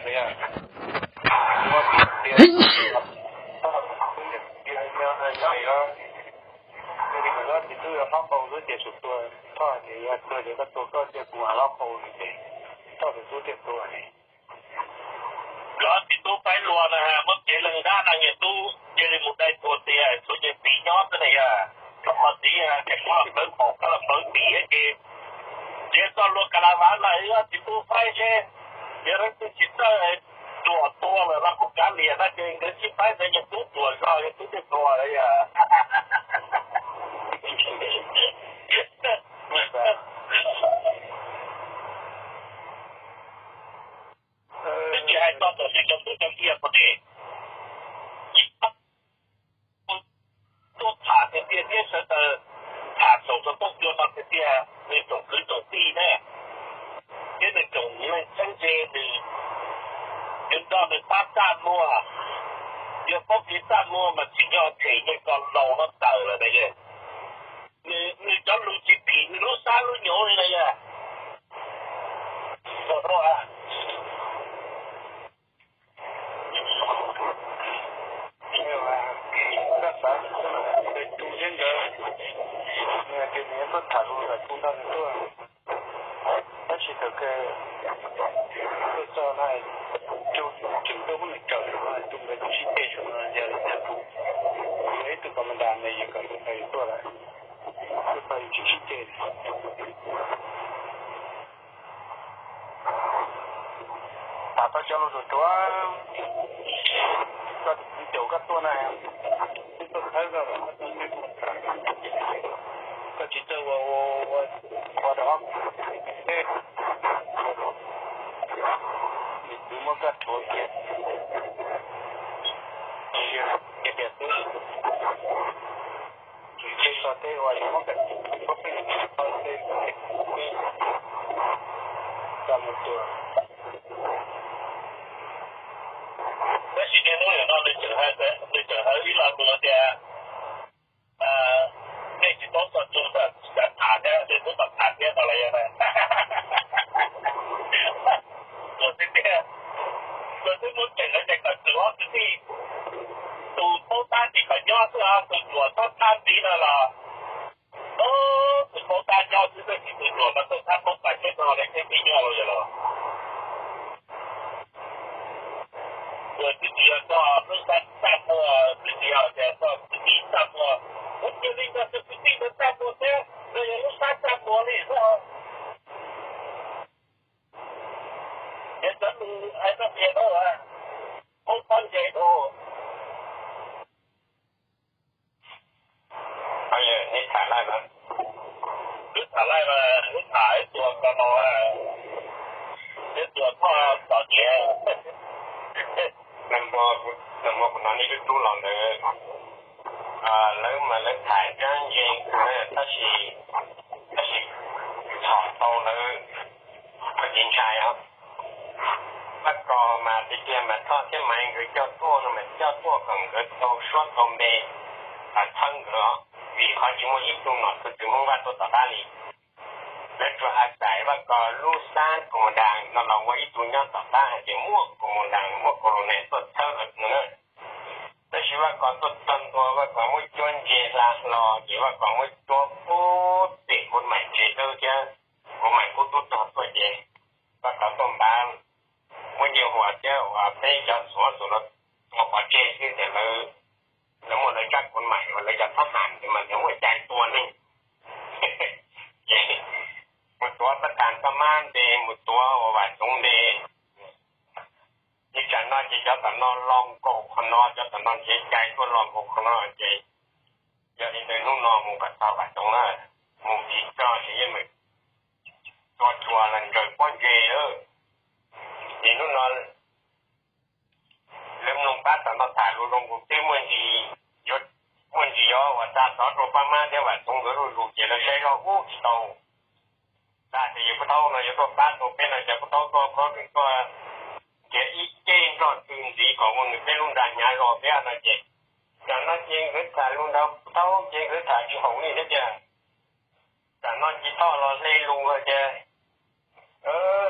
Yog li ntawd txiv tub yuav hlob qau xwb ces tsum tua, Thoj tias yog tuag ces koj tua koj, cia kuv hlob qau no ces Thoj tus tub thiaj tua ne. Cov txiv tub faib luag na, muab kev leej dab no nyias tub cia li mus dai tuag tias tshuav nyias txiv nyob xwb na yog. Koj qhov txiv tias koj los pawv qhov, koj los pawv txiv ces, ces txoj luag ka la vav lawm, txiv tub faib seb, yog leej twg tsis txawj ruam tua lawm los kuj kav liam no ces nkawd sib faib ntawd nyias tub ruam zog nyias tub thiaj tuag yog. Twb tsis hais txog tom yus cov tub cov ki pom ne, tuaj tham tiag tiag thiab sawv daws tham saum tus toj cua no tiag tiag, nws tsoom kwv tsoom tij ne, thiab nws tsoom neeg txheeb ze nws, nws nrog nws pab txaj muag, yog paub kev txaj muag mas tsim nyog them nyiaj ko laus no tawm lawm na yog. Nws cov lus tsis phim nws lub sab lub nyoov li na yog. Koj xav tus thiab nkawd, nws hais tias nws yuav tuaj tham lus, tus nrog nws tuaj, tab sis thaum kawg tuaj txog no, tseem tuaj muab nws cawm saum no, tus nkawd tsis sib ceg saum no yog li cas kuv, yog ib tug pas mas das nws, yus kom nws tuaj lawm, tuaj txog yus tsis sib ceg. Tham tau cov lus ruam ruam, koj tus kwv caum koj tuaj na, twb tuaj thawb koj, koj tsis txawj ua, ua, ua rau ob, nws kwv muab koj rhuav kiag, tias tias xwb. Tsis txog teb ua muab koj rhuav peb, txog mus tua. Tab sis niaj hnub no nws tseem hais ib lo lus tias, nej tsis paub txog tsu, tham thiab, nws twb tau tham thiab no los yog, tuag tiag tiag, tuag twb muab tseem lawv cov kwv ob kwv tij, tus paub tab tsis kom nyob xwb, tus ruam txhob thab ntxiv no los, tus paub tab nyob xwb, tab sis tus ruam mas tau thab paub pas seb tau li thiab tsis nyob los yog los. Twb tsis yog koj lub xab txaj muag, twb tsis yog tias koj kwv tij txaj muag, kuv cia li nrog tus kwv tij ntawd txaj muag thiab, no yog lub xab txaj muag li xwb. Yog cov lus hais txog tias no, koj txhob ntse dhau. Wb tham laij mas, wb tham ib tug ko no, ib tug Thoj Tom Nyiam, nag hmo kuv hnov nej ib tug los ntawd, lawv mas lawv tham dab ntse, tab sis, tab sis txhom tau lawv, kuv tsis ntshai os. Vaj Kos mas tiag tiag mas Thoj thiab Maiv nkawd coj tuaj no mas coj tuaj kom nkawd tau suab tau npe, txhawb nkawd os, vim qhov tsis muaj ib tug nom txwv Hmoob Vaj tuaj tom qab li. Lawv tsuas a xais Vaj Kos lub xab Kaus Mos Das no los ua ib tug nyob tom qab hais tias muaj Kaus Mos Das, muaj Kaus Los Nes tuaj txhawb lawv no na. Tab sis Vaj Kos tuaj txog ntua Vaj Kos muab cuab ntse hla hlo ces Vaj Kos muab cuab pub tim Kub Maim tsev dawb thiab, Kub Maim kuj tub rog tuaj ces Vaj Kos tuaj npav, muab nce huam thiab uas peb cov Suav tus no tua pov tseg xwb ces lawv, lawv muaj lawv tsab Kub Maim uas lawv cov thab ham mas lawv muaj cai tua neeg. Ces mus tuav pab tas koj mab npe, mus tuav uas Vam Txoov npe. Ces tsam no ces cov tom no los nkaum qhov no, cov tom no nrhiav cai tuaj los nkaum qhov no ces yog li ntawd hnub no mus kom txog Vam Txoov na, mus tsis txog ces yeej meem tua tsuas los ntsaws pob ntseg lawm. Ces hnub no lawv mloog pab tom no tham lus zoo nkaus twb muaj ntsis, yuav muaj ntsis yuav uas xa xov rau pab mab thiab Vam Txoov nkawd zuj zus ces lawv saib zoj ub tsis tau. Txawm tias yawg Pub Thaub no yuav tuaj pab tau peb no ces Pub Thaub tuaj khob tuaj nrhiav ib ce nroj tw ntxiv kom ua nws peb lub nra hnyav zog thiab no ces, tam no ces nkawd tham lus ntawd Pub Thaub ces nkawd tham tsis haum li thiab tias, tam no ces Thoj los hle lus tias,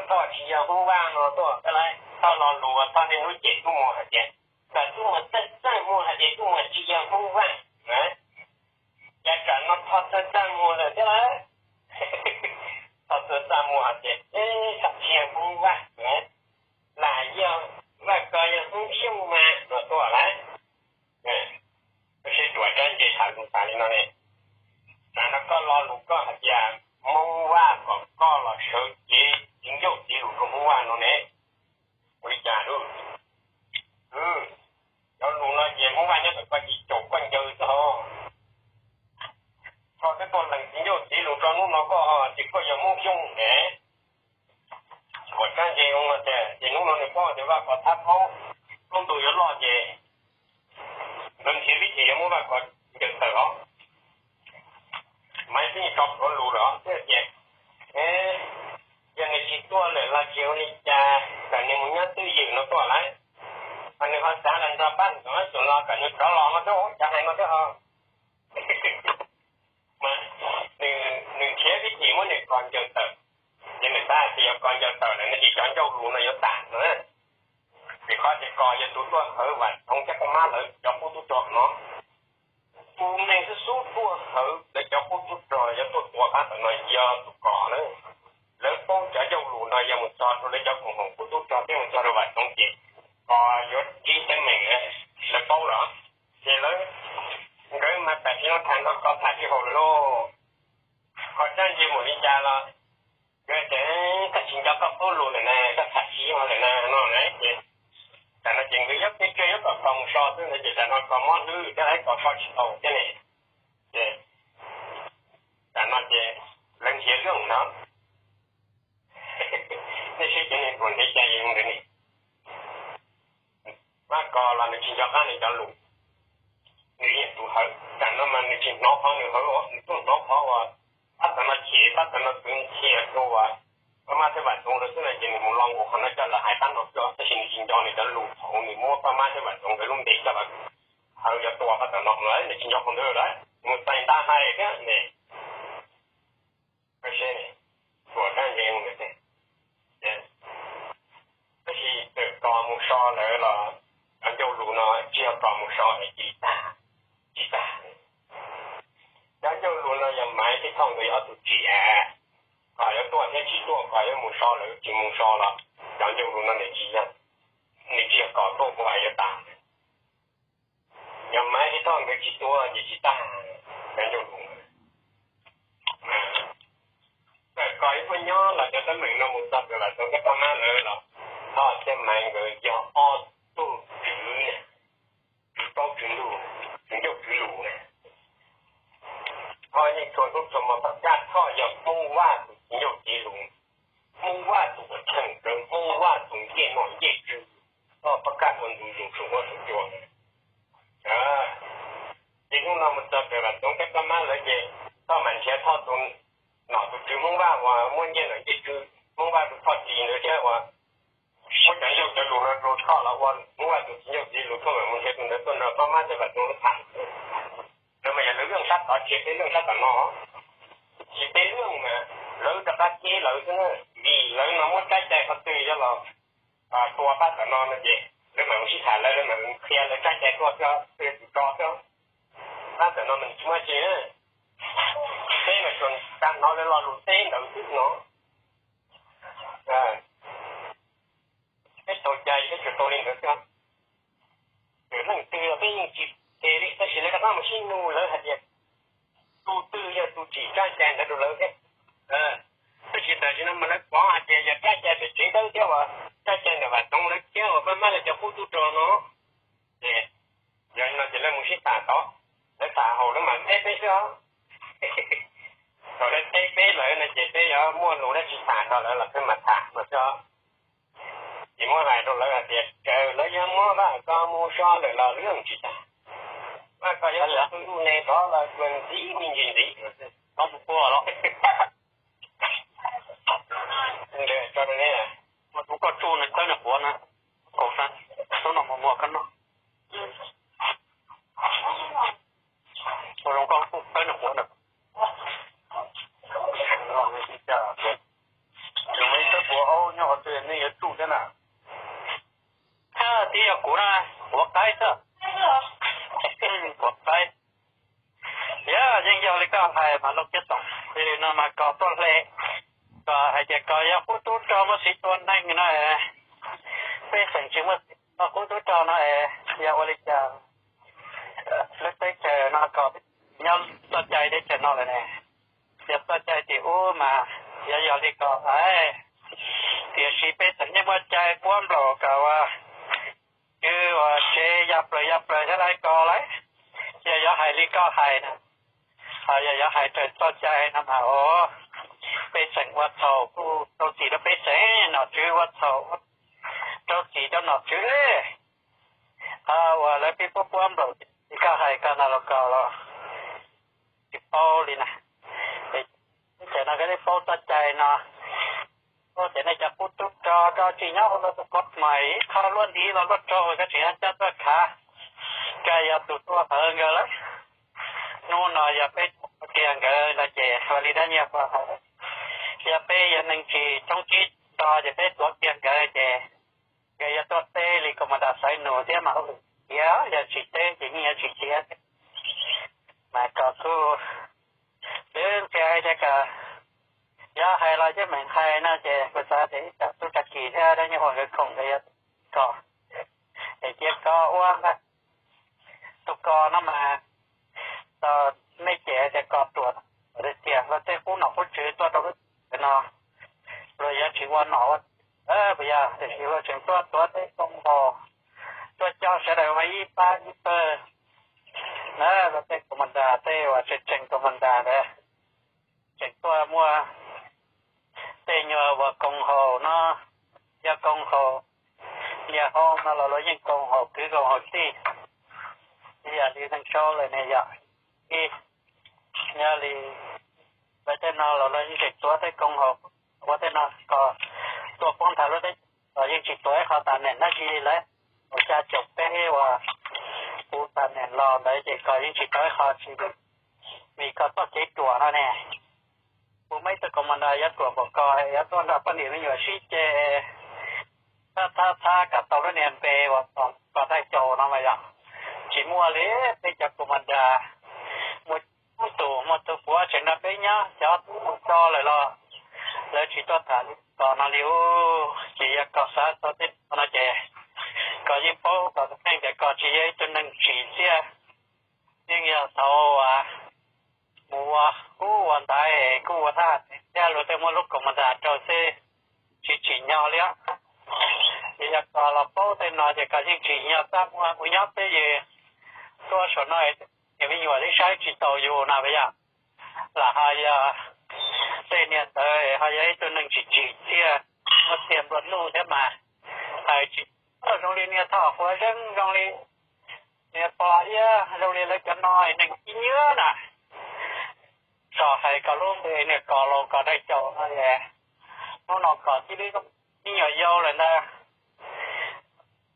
Thoj tsis yog Hmoob Vaj no tuaj, kaj la Txog lo lus uas txog niaj hnub ces Tub Muas hais tias, txawm Tub Muas txawj txaj muag hais tias Tub Muas tsis yog Hmoob Vaj, cas tsam no txog txawj txaj muag lawm thiab lawm. Txog txawj txaj muag hais tias, tsis yog Hmoob Vaj, lam yog Vaj Kos yog Hmoob Xyooj mas no tuaj lawm. Tab sis Tuam Tsab Ntse tham lus tas li no ne, tsam no koj lo lus koj hais tias Hmoob Vaj kom koj los sawv cev txiv ncauj txiv lus rau Hmoob Vaj no ne, ua li cas lawm? Cov lus no ces Hmoob Vaj nyob ntawm koj ces caum koj ncaws xwb os. Koj twb tuaj lees txiv ncauj txiv lus rau hnub no koj ces koj yog Hmoob Xyooj ne. Tuam Tsab Ntse tias ces hnub no nws paub tias Vaj Kos thab plaub, plaub ntug yuav loj ces nkawd nrhiav vib thim yuav muab Vaj Kos ncaws tawm os. Maiv Xyooj tso plhuav lus lawm thiab tias, yog nws tsis tuaj lawm los tsis ua li cas, kom nws mus nyob twj ywm no tuaj lawm. Mas nws ho xav los nrog pab ntxoov txuas los kom nws rov los no thiab, cov hais no thiab os. Mas nws nrhiav vib thim muab nws Kos ncaws tawm, ces nws xav tias yog Kos ncaws tawm lawm no ces cov ncauj lus no yuav tas no. Vim qhov tias Kos yog tus tuaj hawv Vam Txoov thiab Paj Mab lawv cov qub tub rog no. Tus neeg xub xub tuaj hawv lawv cov qub tub rog yuav tuaj tua pab tam no yog tus Kos na. Lawv paub cov ncauj lus no yog mus txog rau lawv cov koom haum qub tub rog thiab mus txog rau Vam Txoov ces Kos yuav rib teeb meem, lawv paub lawm. Ces lawv, nkawd mas tam sim no tham nrog Kos tham tsis haum lawm lauj. Kos Tsab Ntse mus li cas los nkawd tias, koj tsis nco koj qub lus lawm na, koj tham tsis yog lawm na no na ces, tam no ces nkawd yuav peb tsiaj yuav kom Kos mus so xwb no ces tam no Kos mob hlwb thiab lawv Kos so tsis tau thiab ne. Ces tam no ces lawv nrhiav lwj no, nej saib cov neeg ruam nrhiav cai zoo ntawd ne. Vaj Kos los nws tsis nco qab nws cov lus, nws yeej tus hawv, tam no mas nws tsis hnov qhov nws hawv, nws tuaj hnov qhov uas pab tam no chim, pab tam no kwv ntxhias rau uas Paj Mab thiab Vam Txoov lawv xwb no ces nws mus lo nkaus qhov no coj los hais pab no xwb, tab sis nws tsis nco nws cov lus thaum nws muab Paj Mab thiab Vam Txoov nkawd lub npe coj los hawv yuav tua pab tam no lawm, nws tsis nco qhov ntawd lawm, nws mus txais ntaj hais thiab ne. Tuam Tsab Ntse, tab sis txawm Kos mus so lawm los cov ncauj lus no tsis yog Kos mus so es cia li tag, tsis tag. Cov ncauj lus no yog Maiv thiab Thoj nkawd yog ob tug tsim, Kos yuav tuaj thiab tsis tuaj, Kos yuav mus so lawm tsis mus so los cov ncauj lus no nws tsis yog, nws tsis yog Kos tuaj kuv hais yuav tas. Yog Maiv thiab Thoj nkawd tsis tuaj ces tsis tag cov ncauj lus. Txawm Kos ib puag nyob los cov teeb meem no mus txog rau Vam Txoov thiab Paj Mab lawv los Thoj thiab Maiv nkawd yog ob tug tswv, tswv paub tswv lus, tswv ncauj tswv lus na. Thoj yeej txhua hnub txhua hmo, Paj Kab Thoj yog Hmoob Vaj tus txiv ncauj txiv lus, Hmoob Vaj tus uas cheem rawv Hmoob Vaj tus ncej nom ncej tswv, Thoj Paj Kab ua ntu zus saum huab saum cua. Ces hnub no mus txog pem Vam Txoov thiab Paj Mab lawv ces Thoj mam nrhiav Thoj tus nom tus tswv Hmoob Vaj uas muab ncej nom ncej tswv Hmoob Vaj rau Thoj txiv ntawd thiab uas muab cov ncauj cov lus no rau Thoj los ua Hmoob Vaj tus txiv ncauj txiv lus, Thoj mam mus nrhiav tus ntawd tuaj nrog Paj Mab thiab Vam Txoov lub tham. Lawv mas yog lawv lwj sab tod, tsis yog peb lwj sab tom no. Tsis peb lwj mas lawv rov qab ceb lawv xwb na, vim lawv no muab tsab cai qhov twg coj los tua pab tom no no ces lawv mam mus sib tham, lawv mam qhia lawv tsab cai tuaj xwb, tus tso xwb. Pab tom no mas tsis muaj tsi, peb mas tsuas kam hnov lawv lo lus teb ntawd xwb no. Peb tau cai peb tsuas tau li ntawd xwb. Txawm leej twg los peb yeej tsis tes li, tab sis lawv rov qab mus sib nug lawv hais tias tus twg yog tus tsim tsab cai ntawd rau lawv thiab. Tab sis tam sim no mas lawv pom hais tias yog tsab cai pem tsev dawb thiab uas tsab cai ntawm Vam Txoov lawv thiab uas Paj Mab lawv cov qub tub rog no. Ces yog li no ces lawv mus sib tham tod, lawv tham haum lawv mam teb peb xwb os. Thaum lawv teb peb lawm no ces peb yuav muaj lus dab tsi tham nrog lawv los peb mam tham no xwb os. Ces muab hais rau lawv hais tias raws lawv yuav muab Vaj Kos mus so lawm los lwm tsis tag. Vaj Kos yuav tus ntuj ne rov los tsuas ntxiv me ntsis ntxiv. Tov tus kua los tso rau ne, tus koj tsuj nws tawb nws quav na, kaum xab, tub no mus muag koj noj. Ua zoo koj tawb nws quav ntawm. Tawb quav aub nyob qhov twg nej yuav tsuj thiab na. Quav qaib xwb, quav qaib. Yog yeej yog li koj hais mas Looj Ceeb Toom, li no mas koj tuaj hle, koj hais tias koj yog qub tub rog muaj xiv tua neeg no, peb xeem tsis muaj xiv tua qub tub rog no, yog ua li cas lub teb chaws no koj nyob txoj cai teb chaws no lawm ne? Yog txoj cai tim ub mas yog yog li koj hais, tiam sis peb xeem yeej muaj cai puab nplaum kom ua ua tsev ya plaws ya plaws thiab lawv ko lawm. Yog yuav hais li koj hais na, ho yog yuav hais raws txoj cai no mas, o, peb xeem ua txhaum kuj rau txim rau peb xeem, nom tswv ua txhaum rau txim rau nom tswv. Uas lawv pib puab puab nplaum li koj hais ko no los koj los tsis paub li na. Teb chaws no koj twb paub txoj cai no, tias nej cov qub tub rog koj tsis nyob hauv luag tus koj mas ib qho luaj ntiv los luaj raug koj tsis nyob cab tuaj khav, koj yog tus tuaj hawv nkawd lawm. Hnub no yog peb tuav kiag nkawd no ces ua li dab nyiag paj hauv, yog peb yog neeg tsis thoob tsib rog ces peb tuav kiag nkawd ces nkawd yuav tuaj teb li Kaus Mos Das Xaiv Nus thiab mas hauj lwm tiav, yog tsis teb ces yeej yuav tsis tiav. Mas koj kuj, twb ntxias hais tias koj yog hais los yeej meem hais no ces kuv xav tias ib tsam tub Tsab Kis thiab dab nyiag ua nkawd khoom nkawd yuav koj, es cia koj ua ntag. Tus koj no mas, nej cem tias koj ruam tiag tiag, luag tej qub nom qub tswv tuaj rau lub teb chaws no, luag yuav tsis ua nom ua tswv, puas yog? Tiam sis luag tseem tuaj tuav tej koom haum, tuaj coj sawv daws ua ib pab ib pawg na, luag tej Kaus Mos Das tej uas tseem tseem Kaus Mos Das ntawd tseem tuaj muaj tej nyuag uas koom haum no, yog koom haum niam hau no los luag yeej koom haum kwv koom haum tij, ib yam li neeg sau lawm ne yom. Ib, yog li lawv tej no los luag yeej tseem tuav tej koom haum, ua tej no kom tuaj poob nthav lub teb chaws los yeej tsis tuav ib qho tas neem dab tsi li lawm. Kaum xya caum peb uas kuv tas neem los ntawd ces koj yeej tsis tau ib qho tsis, vim koj txoj kev ruam no ne. Kuv muaj ib tug Kaus Mos Das yuav ruam npaum koj, yuav tuaj nrog poj niam me nyuam sib ceg, thab thab thab kom tau lub niag npe uas koj daig caus no mas yog tsis muaj li. Peb cov Kaus Mos Das muaj tus muaj tus puav tseem nrog peb nyob, cov tub mus tso lawm los lawv tsis tuaj tham li koj no li. Ces yog koj xav tau tej no ces koj yeej paub koj tus kheej tias koj tsis yog ib tug neeg tsim txiaj. Yeej yog thaum uas mus ua kub ua ntaiv kuj ua thaj thiab luag tej muab lub Kaus Mos Das rau xwb, tsis tsim nyog li. Ces yog koj los paub tej no ces koj yeej tsim nyog txaj muag mus nyob peb yus tuaj saum no, niam me nyuam twb saib tsis taus yus no puas yog? Lam ho yog tej niag ntawd ho yog ib tug neeg tsis tsim txiaj, muaj txiag nplua nuj thiab mas, hais tsis zoo li niag Thoj Huav Zeeb, zoo li niag Pog Iab, zoo li lawv cov no neeg ib nyiab na. Txog hais koj lub npe niag koj laus koj daig caus no es, hnub no koj tib lub me nyuam yau lawm ntag,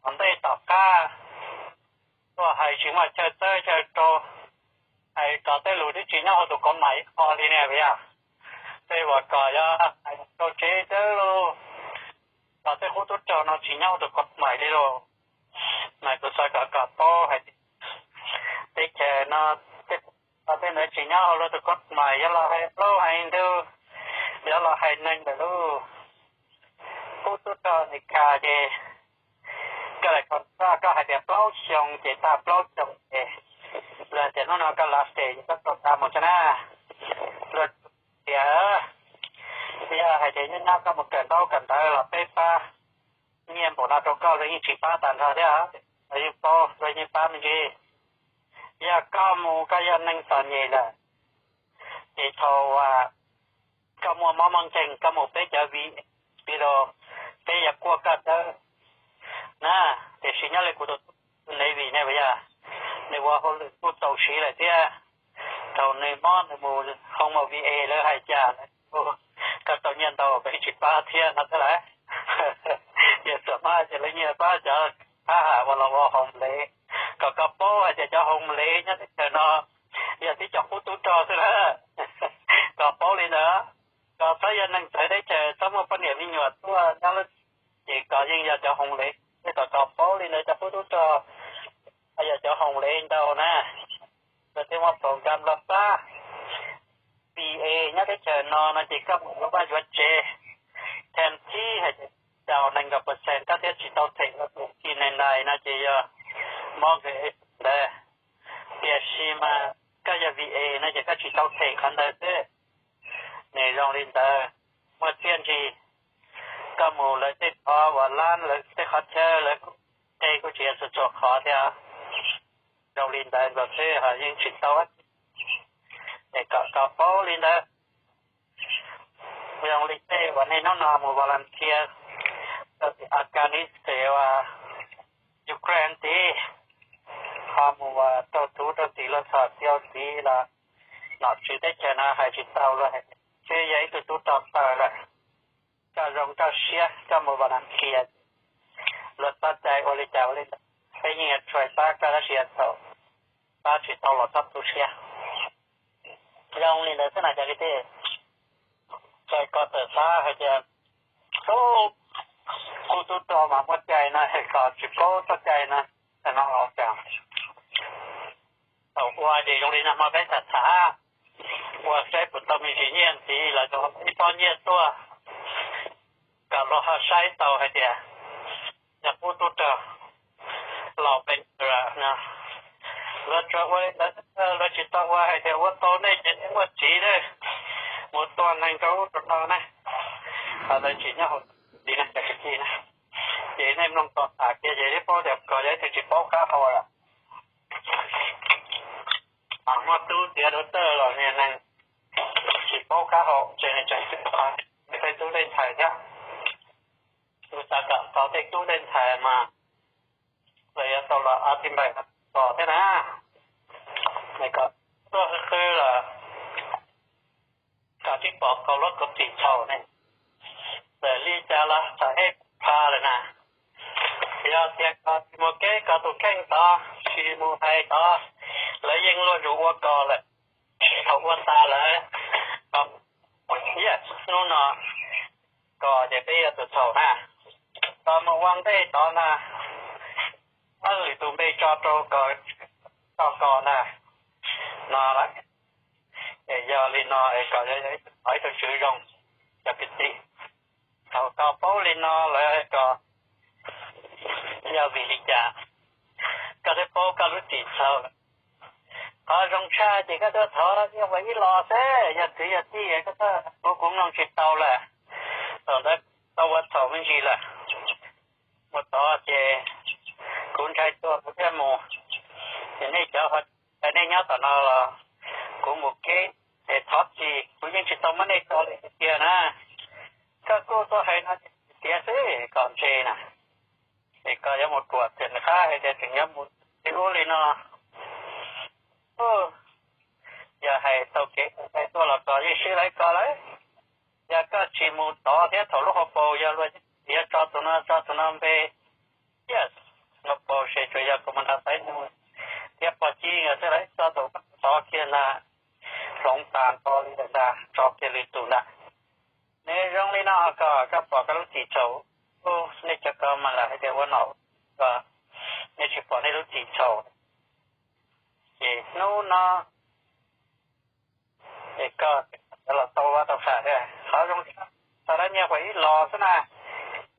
tom ntej tom qab tuaj hais tsis muaj chaw txawb chaw rau, hais koj tej lus twb tsis nyob hauv tus kov mais ib qho li ne puas yog? Tej uas koj yog hais rau tsev dawb lug, koj tej qub tub rog no tsis nyob hauv tus kov mais li lauj. Mas kuv xav kom koj paub hais tias teb chaws no tej, tej ntawd tsis nyob hauv luag tus kov mais, yuav los hais plaub hais ntug, yuav los hais neeg lawm lauj. Qub tub rog Amelikas ces koj lam kho txaj, koj hais tias plaub xyoo ces tag plaub xyoo ces, luag tias hnub no koj last day ces koj tau tag mus xwb na. Luag tias yog hais tias nyob nyob koj mus kawm ntaub kawm ntawv los peb pab nyiaj npaum no rau koj luag yeej tsis pab tag nrho thiab, luag yeej paub luag yeej pab me ntsis. Yog koj mus koj yog neeg txom nyem lawm, ces thaum uas koj muaj mob muaj nkeeg koj mus peb cov V A, peb yuav kuaj koj dawb na. Tiam sis nyob li kuv tus tub Navy ne puas yog, nws ua hauj lwm kuj txaus siv lawm thiab. Thaum nws mob nws mus hoo mus V A lawv hais cas, koj tau nyiaj ntau peb tsis pab thiab no thiab lawm. Ces txawm mas ces lawv nyiag pab cov thab ham uas los ua homeless, kom koj paub hais tias cov homeless nyob teb chaws no yog tib co qub tub rog xwb na. Koj paub li ntawd, koj txhob yog neeg txawv teb chaws txhob muaj poj niam me nyuam tuaj nyob lawm, ces koj yeej yog cov homeless, kom koj paub li ntawd cov qub tub rog. Kaus Nkam Los Pab, B A nyob teb chaws no no ces koj mus yuav vaj yuav tsev, thaj thib hais tias xya nees nkaum percent koj thiaj tsis tau them los tus G nine nine no ces yog mortgage ntawd. Tiam sis mas koj yog V A no ces koj tsis tau them qhov ntawd xwb. Nws zoo li ntawd, muaj txiaj ntsig. Koj mus lawv tej qhov uas lab lawv tej qhov chaw lawv kuj, qe kuj tsis yog txhua txhua qhov thiab. Zoo li ntawd nkaus xwb ho yeej tsis tau. Es kom koj paub li ntawd. Zoo li tej uas nej hnub no mus volunteer rau tim Afghanistan, Ukraine tid, ho mus ua rau tub rau txiv los txhom txiv txiv los nom tswv teb chaws no hais tsis tau los, twb yog ib tug tub rog taw lawm. Koj zoo koj siab koj mus volunteer, luag txoj cai ua li cas ua li ntawd, peb yeej yuav try pab koj tab sis thaum pab tsis tau los txhob tu siab. Zoo li ntawd xwb na cov kwv tij. Txawm koj txawm xav hais tias, ub, kuv tub rog mas muaj cai no, koj tsis paub txoj cai no, no los cas. Thaum ua ces zoo li nag hmo peb tham tham, ua saib puas tau me ntsis nyiaj ntxiv los ib pob nyiaj tuaj, kom luag ho saib tau hais tias yog pub tub rog laus pes tsawg no, luag tsuas ua li ntawd, luag tsis tau ua hais tias ua tau nej ces nej muaj txiv na, mus tua neeg rau ub rau no na, ho lawv tsis nyob hauv txiv na cov kwv tij na. Ces nej mloog tau tham kiag ces yeej paub tias koj yog ib tug tsis paub qab hau lawm. Muaj tub tiav dua tawj los niag neeg tsis paub qab hau ces nws tseem txais tej tub tej ntxhais thiab. Kuv xav kom tau tej tub tej ntxhais mas lawv yuav tau los a ti npaim kom thiab na. Kom tuaj qhwv qhwv los kom tib pom kaus lub kaus txim txhaum ne. Txawm li cas los txawm ej pha lawm na. Yog tias koj tsis mus keb koj tus kheej tod, tsis mus hais tod, lawv yeej luag zus ua koj lawm. Thaum ua tas lawm, koj, yes, hnub no koj ces peb yuav tus txhaum na. Koj mus ua ntej tod na, muab lwm tus npe tso rau koj, tso koj na, no lawm. Es yog li no es koj yog ib tug tswv zoo, cov kwv tij, thaum koj paub li no lawm koj yog vim li cas koj thiaj paub koj lub txim txhaum. Qhov zoo tshaj ces koj tuaj thov nyiaj ua ib los xwb, yog kwv yog tij koj tuaj, kuv kuv mloog tsis tau lawm. Thaum ntawd tau ua txhaum me ntsis lawm. Mus tod ces kuv ntshai tuag kuv thiaj mus. Ces nej cov ho, nej nyob tom no los kuv mus keb, es thov txim kuv yeej tsis tau muab nej tso li tiag na. Koj kuj tuaj hais no tiav xwb kom ntse na. Es koj yuav mus ruam tseem qab hais tias tseem yuav mus li ub li no. Yog hais tau kev tau cai tuaj los koj yeej sib laib koj lawm. Yog koj tsis mus tod thiab thaum lub hauv paus yog luag yuav tso tus no tso tus no npe, thiab hauv paus ces tsuas yog kuv mus nrog Xaiv Nus thiab Pog Cib nkawd xwb lawm, tso tus tod kiag ntag, hloov tas nto li ntawm ntag, tso kiag lwm tus ntag. Nws zoo li no koj, koj pom koj lub txim txhaum, nej cov ko mas lam hais tias ua nom ko, nej tsis pom nej lub txim txhaum. Ces hnub no es koj los tau vaj tau qha thiab, qhov zoo txog dab nyiaj ua ib los xwb na,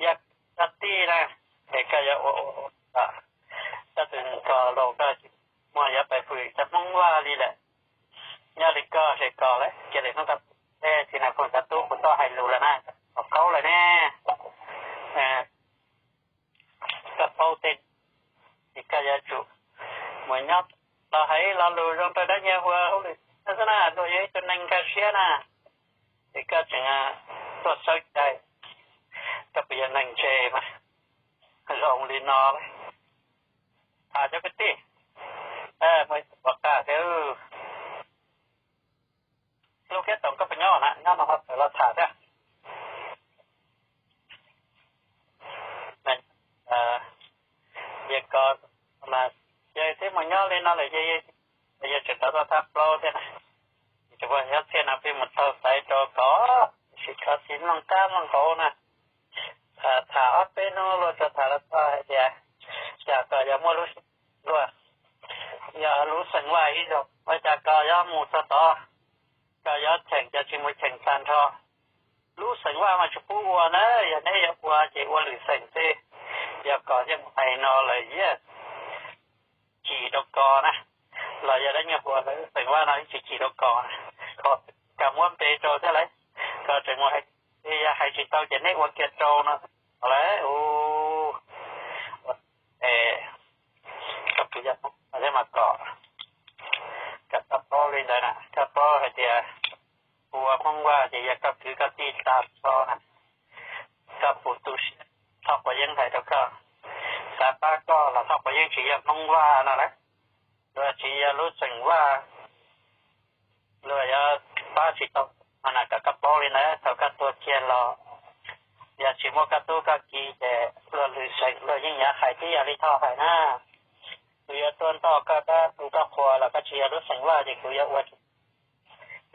yog cov tij na, es koj yuav ua ua ua, koj tus ko laus koj muaj yuav pais hwm cov Hmoob Vaj li lawm. Nyob li koj ces koj lawm, cia li hnub koj, tsis na kuv cov tub kuv tau hais lus lawm na, kom kaub lawm ne. Koj paub tej, ces koj yuav tsum mus nyob los hais ib lo lus zoo rau dab nyiag ua hauj lwm xwb na, luag yog ib tug neeg nkag siab na, ces koj tseem tuaj xawb cai, koj puas yog neeg ntse mas zoo li no lawm. Tham cov kwv tij, mus ua qab thiab, lub kiab toom koj puas nyob na, nyob no ho tawm los tham thiab. Yog ko mas, yog twb mus nyob li no lawm, yog tseem rov tuaj thab plaub thiab na. Tsis ua nyob txhia no pheej mus taug xaiv rau ko, sim khov tsis mloog qab mloog hauv na. Tham ob peb hnub luag tsuas tham los txog hais tias, cas koj yuav muaj lub, luag yog lub xeem Vaj ib zaug, ua cas koj yuav mus txog tod, koj yuav cheem ces tsis mus cheem tag nrho. Lub xeem Vaj mas tsis pub ua na, yog neb yuav ua ces ua lwm xeem xwb, yog koj yeej hais no lawm yeej chim rau koj na, los yog dab nyuag ua lawv xeem Vaj no tsis chim rau koj na, koj kam muab npe rau thiab lawm, koj tseem mus hais, yog hais tsis tau ces neb ua kiag rau no lawm. Koj puas yog Hmoob Vaj thiab mas kom, kom koj paub li ntawd na, koj paub hais tias kuv ua Hmoob Vaj ces yog koj kwv koj tij tag nrho na, koj puas tu siab, txhob quav yeeb hais rau koj, xav pab koj los txhob quav yeeb, tsis yog Hmoob Vaj no lawm, luag tsis yog lub xeem Vaj, luag yuav pab tsis tau no na, kom koj paub li ntawd, thaum koj tuag kiag los yog tsis muaj koj tub koj ki ces luag lwm xeem luag yeej yuav hais tib yam li Thoj hais na. Kuv yuav tuaj ntoj koj dab tu koj qhua los koj tsis yog lub xeem Vaj ces kuv yuav ua,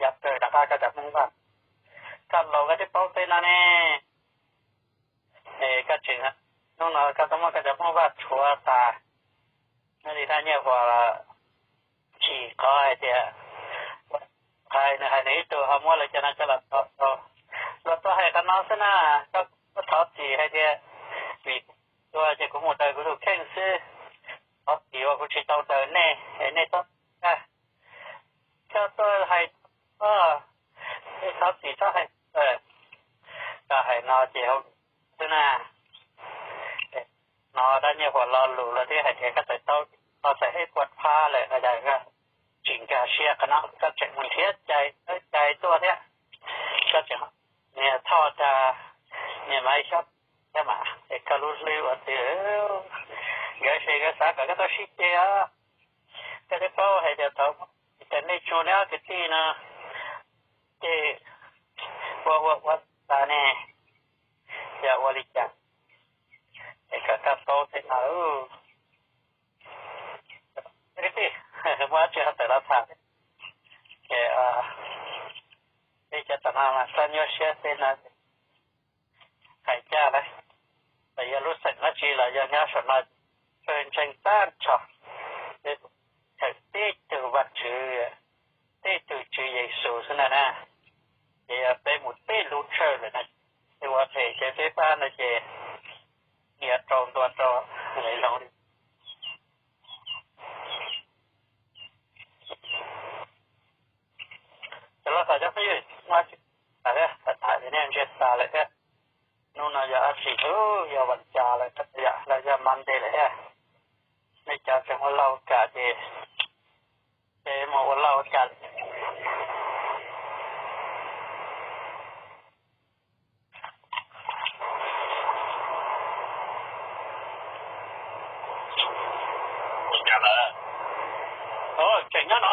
yuav kawg rov qab koj cov Hmoob Vaj. Koj laus koj twb paub tej no ne, es koj tseem, hnub no koj tau muab koj cov Hmoob Vaj rhuav tas. Nyob li dab nyuag uas chim qhov hais tias, hais nws hais nws ib tug ho muab lawv cov no coj los thov, luag tuaj hais qhov no xwb na, koj thov txim hais tias, vim kuv tuag ces kuv mus raws kuv tus kheej xwb, thov txim uas kuv tsis tau raws nej, es nej txhob, koj tuaj hais, nej thov txim txhob hais, koj hais no ces hauv xwb na. No dab nyuag uas lo lus los twb hais tias koj txawm tau, tau txawm ib puas phab lawm no, tsis nkag siab qhov no koj tseem mus nrhiav cai, cai tuaj thiab, koj tseem, niag Thoj cas, niag Maiv Xyob thiab mas es koj lub hlwb ua twg, nkawd ces nkawd xav kom koj tuaj sib ceg os. Koj twb paub hais tias thaum ces nej tsuas neb ob kwv tij no ces ua ua ua tas ne, yog ua li cas es kom koj paub tej no. Kwv tij, muaj dab tsi ho tawm los tham. Ces nej cov tom no mas txhob nyuaj siab tej no, hais ncaj lawm, txawm yog lub xeem dab tsi los yog nyob saum no, peb ntseeg tag nrho, peb teb tug Vajtswv, teb tug Tswv Yexus xwb ntag na. Ces yog peb mus teb lub tshawj lawm na, peb ua phem ces peb pab no ces nias rau ntua rau lawv zoo li. Cov loj tas cov phooj ywg, muaj tsis tas thiab, tham tham nej ntsia tas lawm thiab. Hnub no yog dab tsi, yog vas cas lawm, los yog Monday lawm thiab. Nej cov tseem ua lau kam ces, ces mus ua lau ua cas lawm. Ua cas lawm? Tseem nyob no.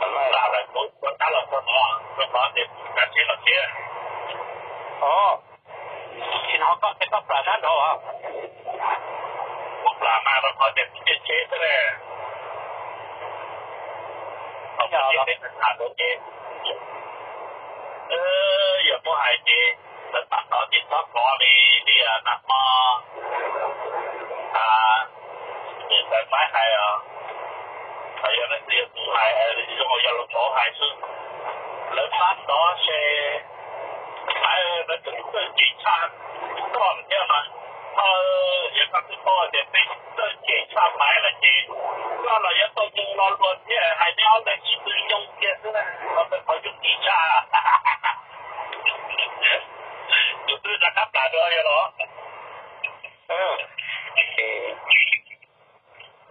Lam lawm, kuv tab los rau qhov, rau qhov tias kav tsij los thiab. Tsis hnov koj, koj plam sab nraud os. Kuv plam mas rau qhov tias kuv nce tsheb xwb ne. Thaum kuv nce tsheb tham rau ces, yog muaj hais ces lawv pab tod ces txhob kov li, li nag hmo niam tais Maiv hais os, yog leej twg yog kuv hais, zoo yog lus tov hais xwb. Lawv pab tod ces Maiv lawv tus txawj cem tshaj koj thiab mas, yog koj twb paub tias peb txawj cem tshaj Maiv lawm ces koj los yuav tau mus lo luag thiab, hais neb ob leeg ib txwm yoo kiag xwb na, los ntawm qhov yooj yim tshaj. Tus twg rov qab plam dua yog los?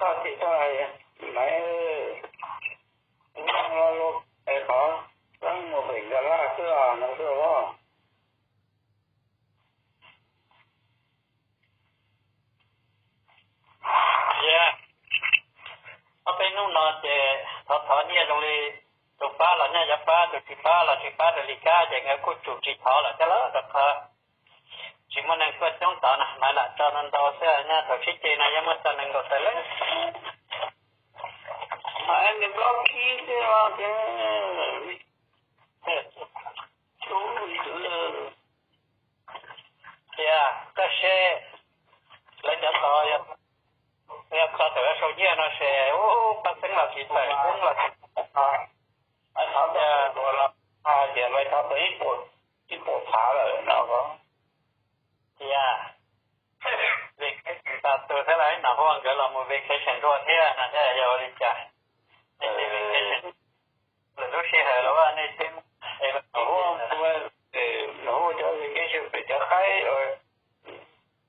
Koj tsis txhob hais Maiv, es qhov txeeb mus pem Nkag Laj xwb os no xwb os. Ob peb hnub no ces thov thov nyiaj zoo li tus pab los nyiaj yuav pab, tus tsis pab los tsis pab, raws li kab ces nkawd kuj tsum tsis thov lawm thiab lauj, rau qhov tsis muaj neeg tuaj coob tod na, Maiv lam tso ntau ntau xwb, nyob thaum sib ceg no yeej muaj txog nees nkaum tawm leej. Maiv nws plaub khib xwb os. Cia koj seb lawv cov tod yog kho tawm sau nyiaj no ces ub pab xeeb los Tsis tawm kub los tsis tawm no, thov tau tus los hais tias npaj thov tau ib puas, ib puas phav lawm no ko. Tias vacation tas tus thiab los ib nom huaj nkawd los mus vacation dua thiab no thiab yog ua li cas? Lwm lub sij hawm los nej twb, nom huaj, nom huaj cov vacation pem cov qaib,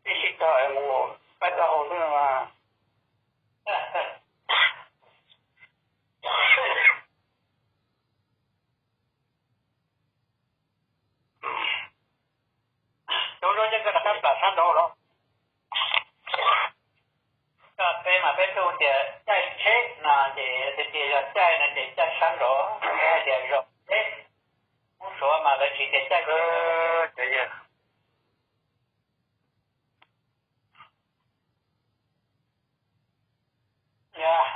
ib sij tog mus qaib taub hau xwb no mas. Cov zaub yeej koj rov qab plam sab nraud los. Koj peb mas peb tuaj tias caij tsheb no ces tias yog caij no ces caij sab nraud, hais tias zaum tsheb. Hmoob Suav mas lawv tsis tias caij.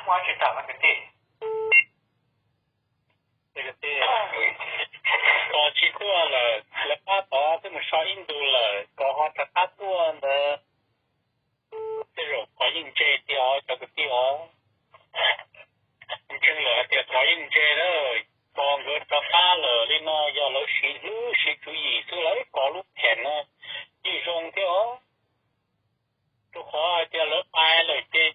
Muaj tsis tawm mas kwv tij. Kos tsis tuaj lawm, lawv pab tod twb mus so ib ntus lawm, kos ho rov qab tuaj ntawd, tej zaum qhov yeej ntse tiag os cov kwv tij os. Ntseeg lawm hais tias qhov yeej ntse lawm, kos nkawd rov qab lawm li no yog lawv siv hlwb siv tswv yim xwb, lawv kos lub phem no yeej zoo thiab os. Rau qhov hais tias lawv pais lawm ces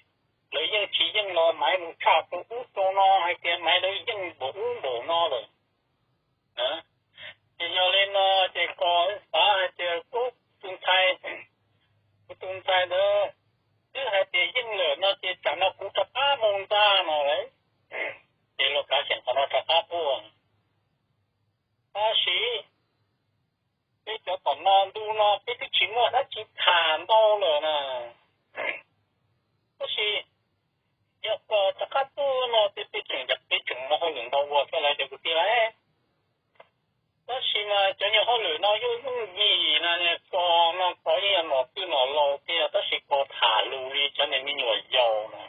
lawv yeej tsis yeej los maiv mus tshaj rau ub rau no hais tias maiv lawv yeej npaum ub npaum no lawm. Ces yog li no ces kos xav hais tias kuv tus ntxhais, kuv tus ntxhais ntawd twb hais tias yeej lawm no ces tsam no kuv rov qab mus ntag no lauj. Ces luag kav xyeem qhov no rov qab tuaj. Tab sis peb cov tom no ntu no peb twb tsis muaj dab tsi tham ntau lawm na. Tab sis yog kos rov qab tuaj no ces peb tseem, peb tseem muaj hauj lwm ntau ua thiab lauj cov kwv tij lauj. Tab sis mas cov nyuag hauj lwm no yeej yooj yim na, kos no kos yeej yog nom twj nom laus tiag, tab sis kos tham lus li cov niag me nyuam yaus no.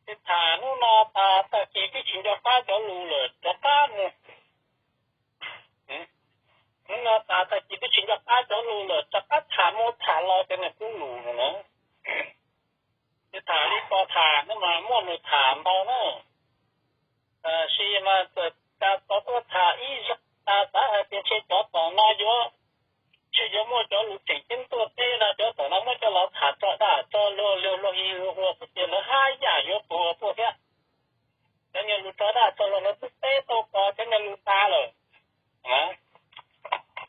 Ces tham hnub no tas tag kis twb tsis nco qab cov lus lawm rov qab mus. Hnub no tas tag kis twb tsis nco qab cov lus lawm rov qab tham mus tham los cov niag kub lus no na. Ces tham li kos tham no mas muaj lus tham ntau na. Tab sis mas txawm cas tod tuaj tham ib zaug tas xav hais tias ntshe cov tom no yuav, ntshe yuav muaj cov lus tseem ceeb tuaj teb no, cov tom no muab coj los tham tso daj tso luag, luag hais hais tias lawv haj yam yuav tuag tuaj thiab. Cov niag lus tso daj tso luag no twb teb tau kos cov niag lus tas lawm.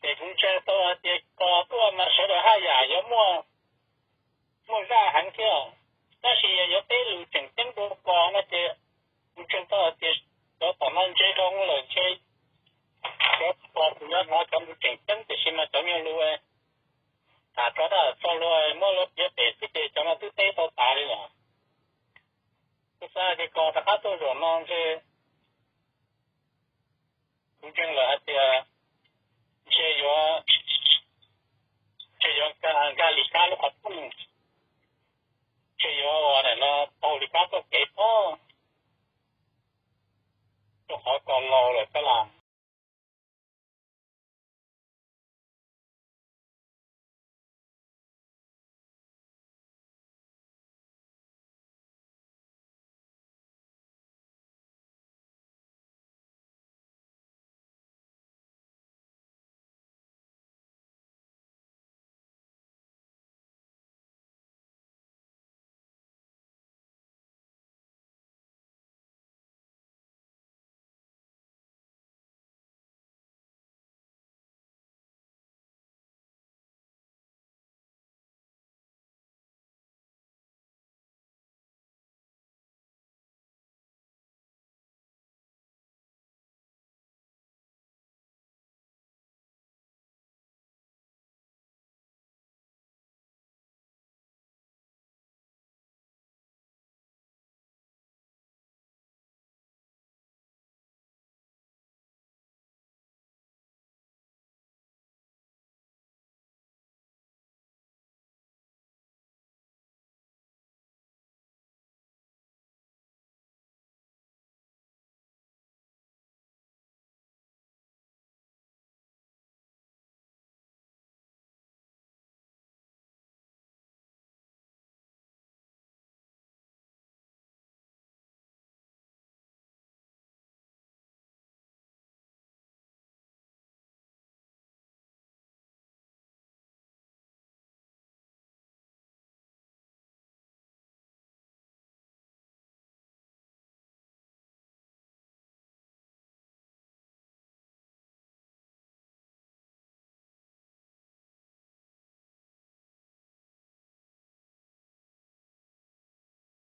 Ces kuv ntseeg tau hais tias kos tuaj mas sawv daws haj yam yuav muaj, muaj zaj heev thiab. Tab sis yog yuav teb lus tseem ceeb rau kos no ces kuv ntseeg tau hais tias cov tom no ntse dhau lawm ntshe cov kos kuv nyob hnov cov lus tseem ceeb, tiam sis mas cov niag lus tham tso daj tso luag muab lawv piav pem xwb ces cov no twb teb tau tas li lawm. Kuv xav hais tias kos rov qab tuaj zaum no ntshe kuv ntseeg lawm hais tias ntshe yuav, ntshe yuav nkag li kab lub